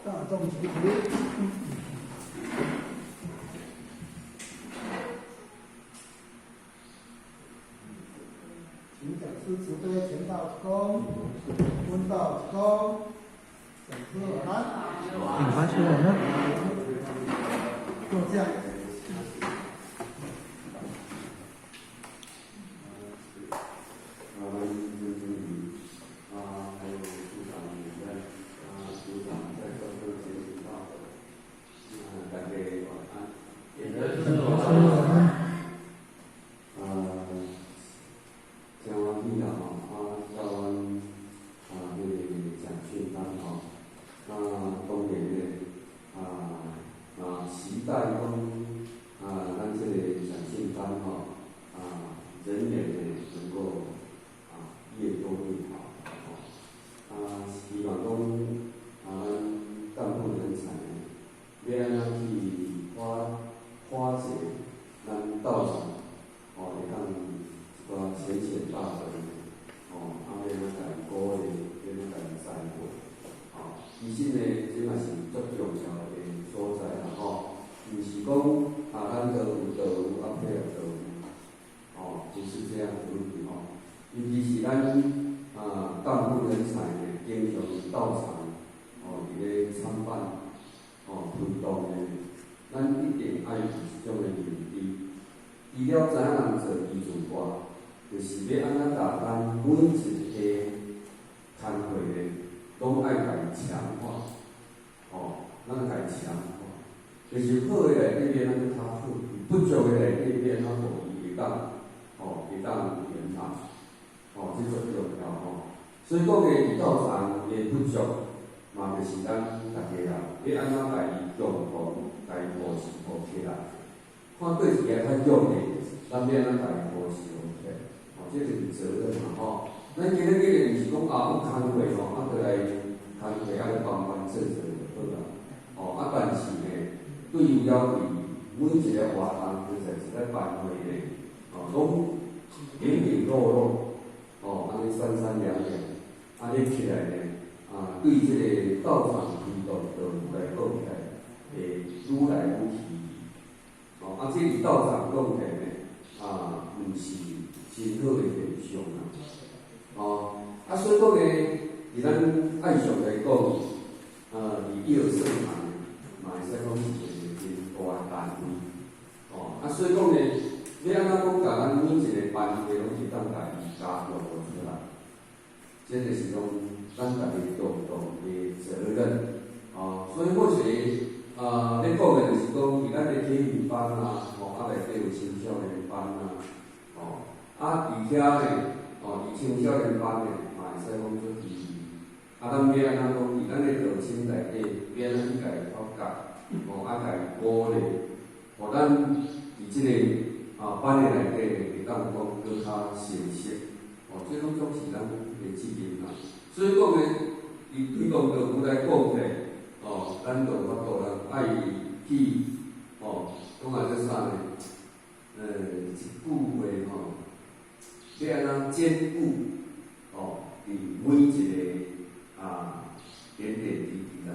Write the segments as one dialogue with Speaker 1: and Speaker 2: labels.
Speaker 1: 大眾集體。請講師慈悲前道一躬，聞道一躬，講師晚安。
Speaker 2: 請法師晚安。
Speaker 1: 坐下。
Speaker 3: 啊，尊經理啊，還有處長主任啊，組長在座各位大伙，啊，大家晚安。
Speaker 2: 講師晚安。
Speaker 3: 啊，真歡喜啦吼，啊，到阮啊，彼个講訓班吼，啊，當然咧，啊啊，期待講啊，咱這个講訓班吼，啊，人員呢能夠啊越多越好，吼，啊，希望講啊，咱幹部人才呢，欲按怎去發掘咱道場，吼，會當一寡淺顯大德呢，吼，啊，欲按怎共伊鼓勵，欲按怎共伊栽培，吼，其實呢，這嘛是足重要的所在啦，吼，毋是講啊，咱都有就有，啊配合就有，吼，不是這樣的問題吼。尤其是咱啊幹部人才呢，經常佇道場，吼，佇咧參辦，吼，推動的，咱一定愛有這種的認知。除了知影人做基礎歌，就是欲按怎共咱每一個工課呢，攏愛共伊強化，吼，咱共伊強化，就是好的內底欲按怎較好，不足的內底欲按怎予伊會當，吼，會當圓滿，吼，這足重要吼。所以講呢，佇道場的不足，嘛就是咱大家人欲按怎共伊共同共伊扶持扶起來。看佗一個較弱的，咱欲按怎共伊扶持扶起來？吼，這就是責任嘛吼。咱今日今日毋是講啊，有工課吼，啊，就來工課啊，來幫幫做做就好啦。吼，啊，但是呢，對於了佇每一個活動，或者一個班會呢，吼，攏零零落落，吼，按呢三三兩兩，按呢起來呢，啊，對這個道場推動就來講起來，會愈來愈起。吼，啊，這佇道場講起來呢，啊，毋是真好的現象啦。吼，啊，所以講呢，佇咱愛上來講，啊，佇藥師堂嘛會使講是一個真大的單位。吼，啊，所以講呢，欲按怎講，共咱每一個班會攏會當共伊加強出來，這就是講咱家己共同的責任。哦，所以目前啊，咧講的就是講，佇咱的體育班啊，吼，啊內底有青少年班啊，吼，啊佇遐呢，吼，佇青少年班呢，嘛會使講做支持。啊，咱欲按怎講？佇咱的道親內底，欲按怎去共伊發覺，吼，啊，共伊鼓勵，予咱佇這个啊班的內底會當講閣較成熟，吼，這攏總是咱的責任啦。所以講呢，佇推動道具來講呢，哦，咱就有法度啦，愛去，吼，講啊這啥呢？一句話吼，欲按怎兼顧，吼，佇每一個啊點點滴滴啦，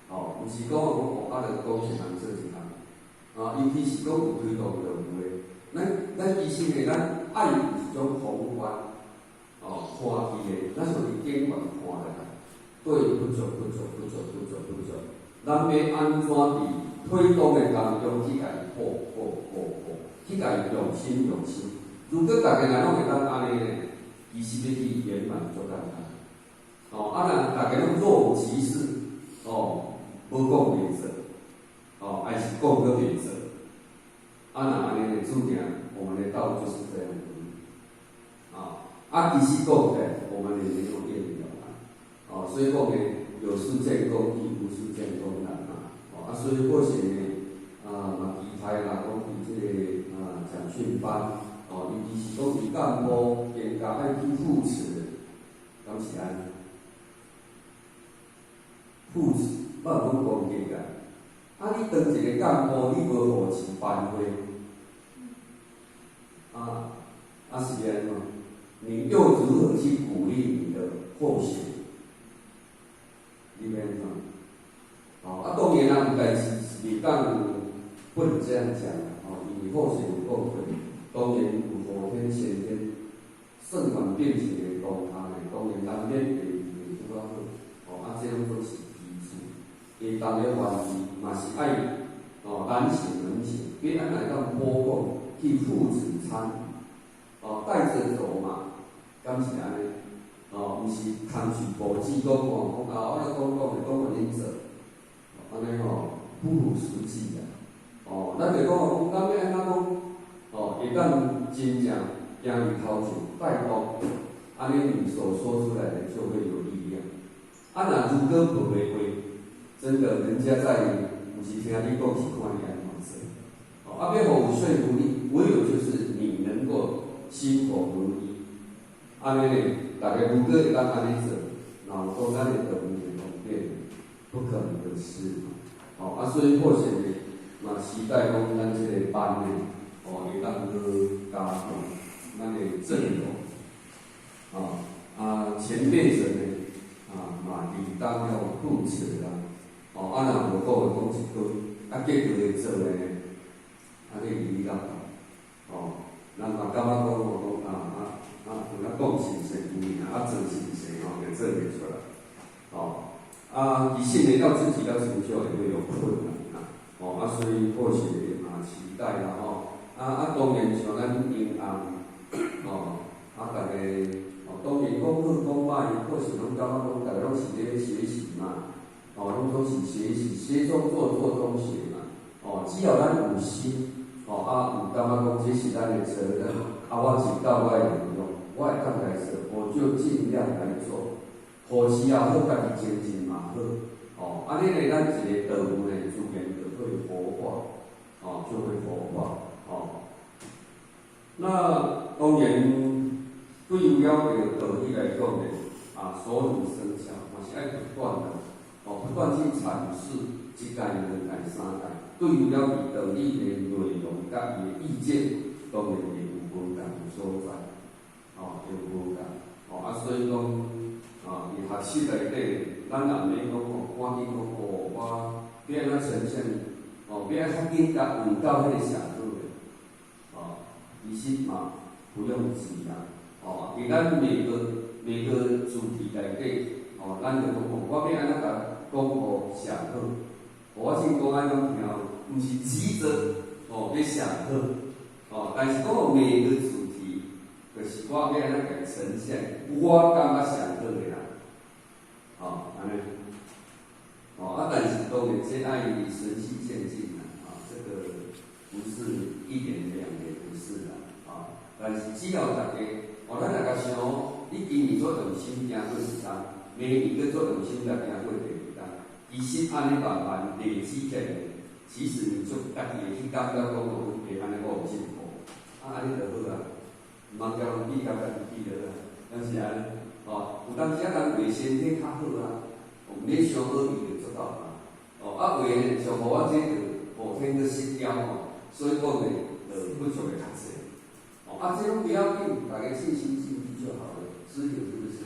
Speaker 3: 吼，毋是講哦，啊，就講一項做一項，啊，尤其是講有推動道具的，咱其實呢，咱愛有一種宏觀，哦，看去的，咱屬於頂懸看來，對，不足不足不足不足不足，咱欲按怎佇推動的當中去共伊補補補補，去共伊用心用心。如果逐家人攏會當按呢呢，其實欲去圓滿足簡單。哦，啊，若逐家攏若無其事，哦，無講袂做，哦，還是講閣袂做。啊，若按呢呢，注定我們的道就是這樣子。啊，啊，其實講起來，我們也沒有變了啊。哦，所以講呢，有事見功易，無事見功難啊。哦，啊，所以過去呢，啊，嘛期待啦，講佇這個啊講訓班，哦，尤其是講佇幹部更加愛去扶持，敢是按呢？扶持，莫講攻擊啊！啊，你當一個幹部，你無扶持班會，啊啊是按怎？你又如何去鼓勵你的後學？你欲按怎？不能這樣講哦，因為後世有講過，當然有後天先天算盤變成的當下呢，當然難免會拄仔好，哦，啊，這攏總是基礎。會當的環境嘛是愛哦，難請能請，欲按怎會當播講去父子參與，哦，帶著走嘛，敢是按呢？哦，毋是空喙報紙講吼，講啊，我咧講講會講予恁做，按呢吼不符實際啦。哦，咱就講講，咱欲按怎講？哦，會當真正行佇頭前帶動，按呢你所說出來的就會有力量。啊，若如果無的話，真的人家在毋是聽你講，是看你按怎做。哦，啊，欲予有說服力，唯有就是你能夠心口合一。按呢呢，逐家如果會當按呢做，若有講咱的道理會方便，不可能的事。哦，啊，所以或許呢，嘛期待講咱這個班呢，哦，會當閣加強咱的陣容。哦，啊，前輩者呢，啊，嘛理當要扶持啦。哦，啊，若無講就講一堆，啊，結果會做的呢，啊，你離離落落，哦，人嘛感覺講吼，講啊啊啊，有影講真濟有影，啊做真濟吼，就做袂出來。哦，啊，其實呢，要自己要成就也會有困難啦。哦，啊，所以或許嘛期待啦吼。啊啊，當然像咱英紅，哦，啊，逐家，哦，當然講好講歹，或許攏感覺講，逐家攏是咧學習嘛。哦，攏總是學習，學中做，做中學嘛。哦，只要咱有心，哦，啊，有感覺講這是咱的責任，啊，我盡到我的能力，我會當來做，我就盡量來做。護持也好，家己精進嘛好。哦，按呢呢，咱一個道務呢，自然就會活化，哦，就會活化，哦。那當然，對於了個道理來講呢，啊，熟能生巧，嘛是愛不斷的，哦，不斷去闡釋一屆、兩屆、三屆，對於了道理的內容佮伊的意見，當然會有無仝的所在，哦，會有無仝，哦，啊，所以講，啊，佇學習內底，咱也毋免講哦，趕緊講哦，我欲按怎呈現，哦，欲按較緊共運到彼個社會的，哦，其實嘛不用急啦，哦，佇咱每個主題內底，哦，咱就講哦，我欲按怎共講予上好，我先講按怎聽，毋是急著哦欲上好，哦，但是講每個主題，就是我欲按怎共呈現，我感覺上好的啦，哦，按呢，哦，啊，但是當然這愛循序漸進啦，啊，這個不是一年兩年的事啦，啊，但是只要大家，哦，咱若共想，你今年做用心行過一冬，明年閣做用心來行過第二冬，其實按呢慢慢累積起來，其實你就家己會去感覺講哦，會按呢我有進步，啊，按呢就好啊，毋通共人比較家己比就好啊，敢是按呢？哦，有當時啊，人畫身體較好啊，毋免傷好伊就做到啊。哦，啊畫呢，像予我這個後天閣失調吼，所以講呢，就不足會較濟。哦，啊，這攏不要緊，大家盡心盡力就好了，知有是不是？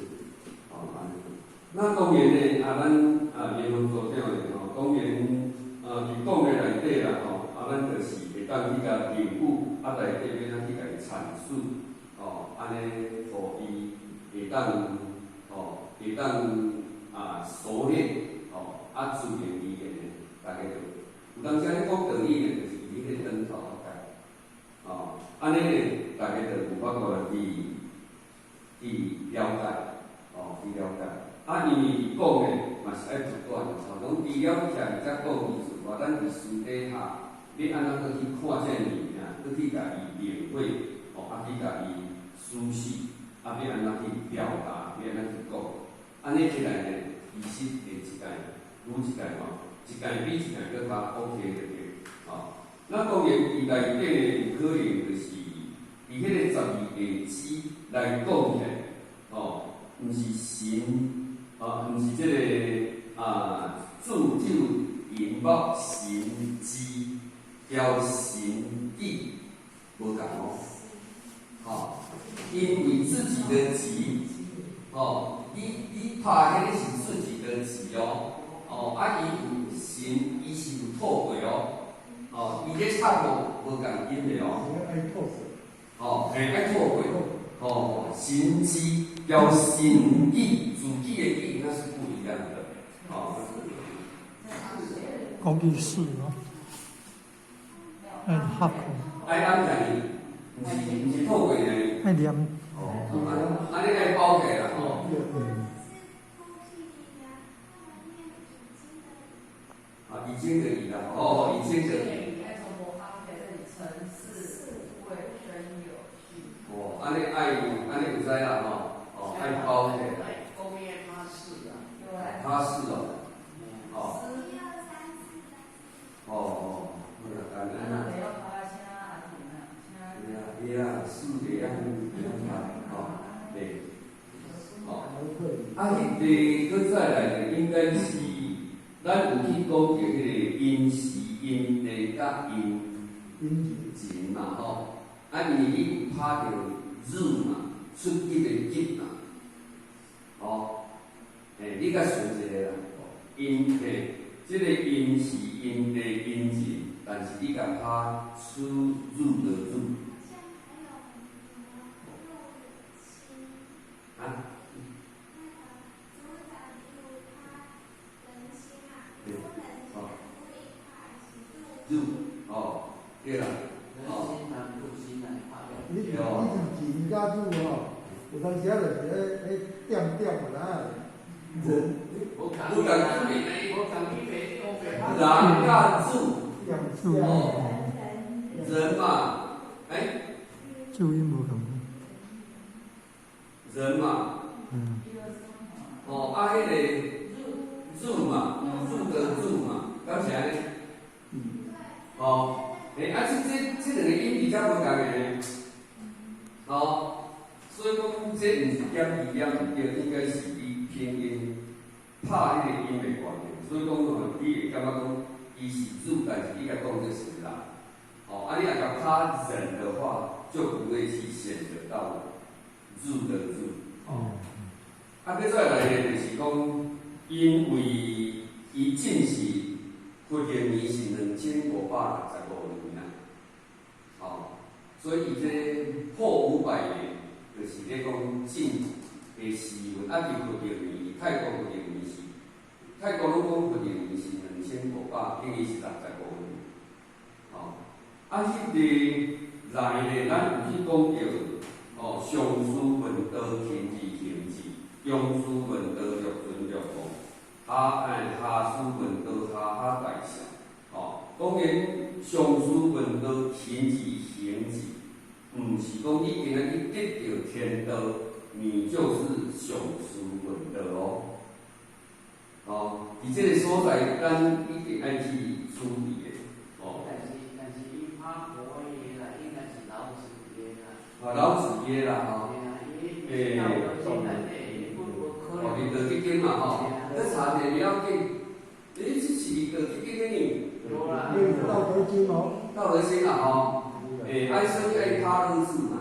Speaker 3: 哦，按呢。那當然呢，啊，咱啊，聯盟組長呢，吼，當然啊，佇講的內底啦，吼，啊，咱就是會當去共領悟，啊，內底欲按怎去共伊闡釋，哦，按呢，予伊會當，吼，會當啊熟練，吼，啊自然而然的，大家就有當時咧講道理呢，就是佇彼個燈頭仔蓋，哦，按呢呢，大家就有法度來去了解，哦，去了解。啊，因為佇講的嘛是愛不斷，吼，講除了徛佇遮講以外，咱佇私底下，欲按怎閣去看這個物件，閣去共伊領會，哦，啊去共伊思緒，啊欲按怎去表達，欲按怎去講，按呢起來呢，其實會一屆愈一屆吼，一屆比一屆閣較 OK 就對，吼。那當然，佇內底呢，有可能就是佇彼個十二地支來講起來，吼，毋是神。啊，毋是這個啊，子丑寅卯辰巳交辰己無仝哦，吼，因為自己的吉，吼，你拍彼個是自己的吉哦，哦，啊，伊有辰，伊是有透過哦，哦，伊咧插無無仝音的哦。哦，嘿，愛透過，哦，神智交神意，自己的意那是不一樣的，哦。
Speaker 2: 講意思哦，愛合口。
Speaker 3: 愛按在，毋是毋是透過呢？
Speaker 2: 愛念。
Speaker 3: 哦，按呢愛包起來啦，吼。啊，已經的已啦，哦，已經的已。哦，按呢愛，按呢有知啦，吼，哦，愛包起來。他是哦，哦，哦哦，好啦，按呢。對啊，對啊，四個啊，吼，對，哦，啊，彼个閣再來就應該是，咱有去講著彼个因時、因地佮因情嘛，吼，啊，因為你有拍著入嘛，出入的入嘛，哦，欸，你較順一个啦，因嘿，這个因時、因地、因情，但是你共拍出入的入。啊？對，哦，入，哦，對啦，哦。
Speaker 1: 你是你是情佮入吼，有當時啊就是彼彼點點有啦。
Speaker 3: 人，無仝人佮注，哦，人嘛，欸？
Speaker 2: 注音無仝。
Speaker 3: 人嘛，哦，啊，彼个入嘛，入的入嘛，敢是按呢？哦，欸，啊，這兩個音字才無仝的呢。哦，所以講這毋是減字減毋對，應該是伊拼音拍彼個音的關係。所以講吼，你會感覺講伊是入，但是你共當做是人。哦，啊，你若共拍人的話，就不會去顯得到入的入。
Speaker 2: 哦。
Speaker 3: 啊，閣再來的就是講，因為伊進是佛曆年是2565年啊，哦，所以伊這破500年，就是咧講進的時運，啊，佇佛曆年，泰國佛曆年是，泰國攏講佛曆年是2500，等於是65年，哦，啊，彼个來咧，咱有去講著，哦，上師問道，勤而行之；中師問道，略盡略悟；下哎下師問道，哈哈大笑。哦，當然上師問道，勤而行之，毋是講你今仔日得著天道，你就是上師問道哦。哦，佇這个所在，咱一定愛去注意的。哦。
Speaker 4: 但是伊拍佛爺啦，應該是老子爺啦。
Speaker 3: 啊，老子爺啦，吼。欸。哦，佇道德經嘛，吼，你查者袂要緊。欸，這是道德經的呢。
Speaker 1: 道德經哦。
Speaker 3: 道德經啊，吼。欸，愛所以愛拍老子嘛。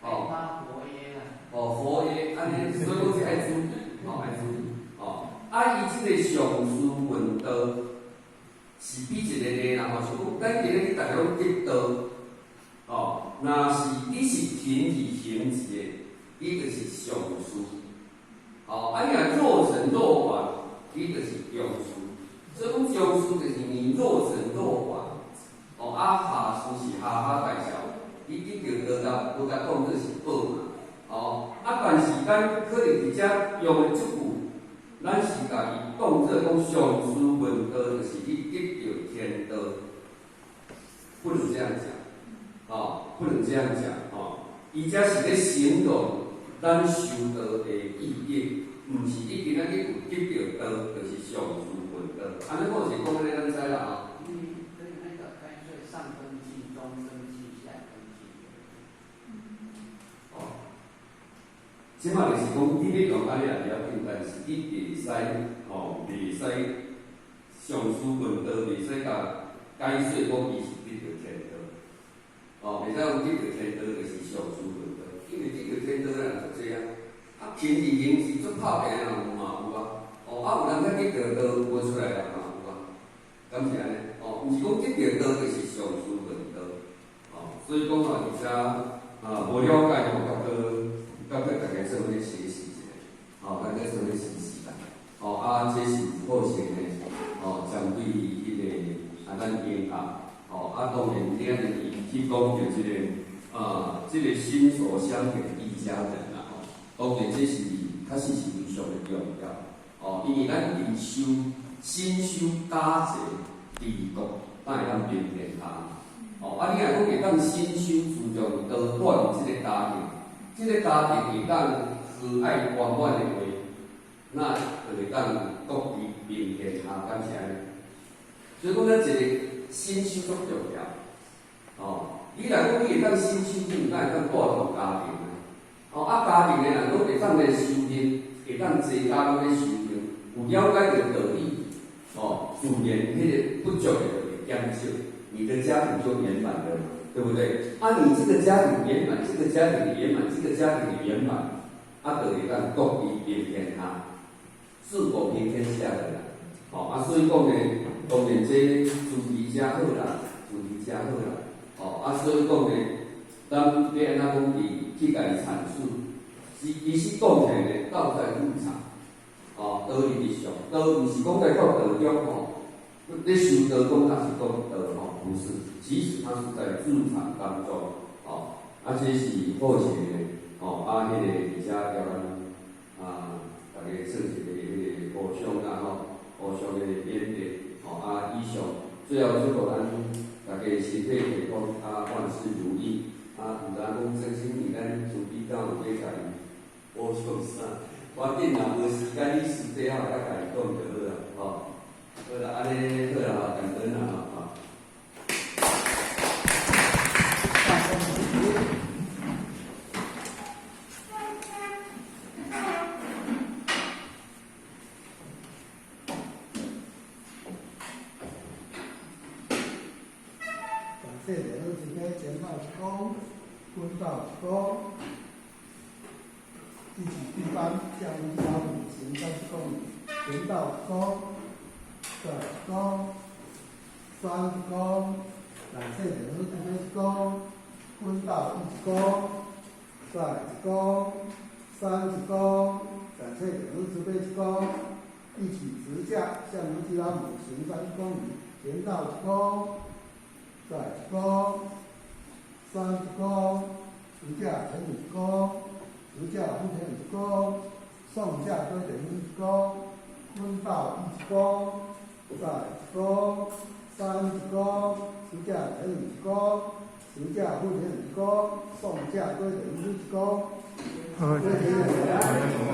Speaker 3: 哦。
Speaker 4: 拍佛爺啦。
Speaker 3: 哦，佛爺，按呢，所以講是愛注意，吼，愛注意，哦。啊，伊這个上師問道，是比一个例啦，吼，是講咱今日去逐家攏得道，哦，若是你是勤而行之的，你就是上師。哦，啊，你若若成若還，你就是中師。所以講中師就是你若成若還，哦，啊下師是哈哈大笑，你得著道，無共當做是寶嘛，哦，啊，但是咱可能佇遮用的這句，咱是共伊當做講上師問道，就是你得著天道，不能這樣講，哦，不能這樣講，哦，伊遮是咧形容咱修道的意義，毋是你今仔日有得著道，就是上師問道。按呢我是講按呢，咱知啦吼。
Speaker 4: 所以那個乾脆上根器、中根器、下根器。
Speaker 3: 哦，這馬就是講，你欲用按呢也袂要緊，但是你袂使吼，袂使上師問道，袂使共解說講伊是得著天道。哦，袂使講得著天道就是上師問道，因為得著天道的人足濟啊。啊，勤而行之足拍拚的人有嘛有啊。哦，啊有人遐得著道無出來人嘛有啊。敢是按呢？哦，毋是講這條道就是上師論道，哦，所以講吼，而且啊無了解吼，閣閣大家做伙學習一下，吼，大家做伙學習啦，吼，啊，這是好勢呢，吼，針對彼個啊，咱英啊，吼，啊，當然你按呢去講著這個啊，這個心所相連一家人啦，吼，當然這是確實是非常的重要，哦，因為咱佇修心修家齊治國，才會當平天下。哦，啊，你若講會當心修注重道斷這個家庭，這個家庭會當和愛圓滿的話，那就會當國治平天下，敢是按呢？所以講，咱一個心修足重要。哦，你若講你會當心修，你毋敢會當帶動家庭啊。哦，啊，家庭的人攏會當來修行，會當齊家攏咧修行，有了解著道理，哦，自然彼個不足的就會減少，你的家庭就圓滿了嘛，對不對？啊，你這個家庭圓滿，這個家庭圓滿，這個家庭圓滿，啊，就會當國治平天下，治國平天下的啦。哦，啊，所以講呢，當然這主題誠好啦，主題誠好啦。哦，啊，所以講呢，咱欲按怎講佇去共伊闡釋，其實講起來呢，道在日常，哦，道佇日常，道毋是講在到道中吼，咧修道講那是講道吼，不是，其實它是在日常當中，哦，啊，這是好勢的，哦，啊，彼個佇遮共咱啊，大家做一個彼個互相啦吼，互相的勉勵，吼，啊，以上最後祝福咱大家身體健康，啊，萬事如意。啊，毋知影講曾經年咱慈悲敢有欲共伊補充啥？我等若無時間，你私底下才共伊講就好啦，吼。好啦，按呢好啦，吼，感恩啦，吼。
Speaker 1: 大聲點。感謝蓮老師嘅前道一講，分道一講，一起閉關向老母行三十公里，前道一講，再一講，三一講，感謝蓮老師嘅一講，分道一講，再一講，三一講，感謝蓮老師嘅一講，一起直駕向如吉拉姆行30公里，前道一講。再一講，三一講，十架乘以一講，十架分成一講，送價歸等於一講，分道一講，再一講，三一講，十架乘以一講，十架分成一講，送價歸等於一講。
Speaker 2: 好。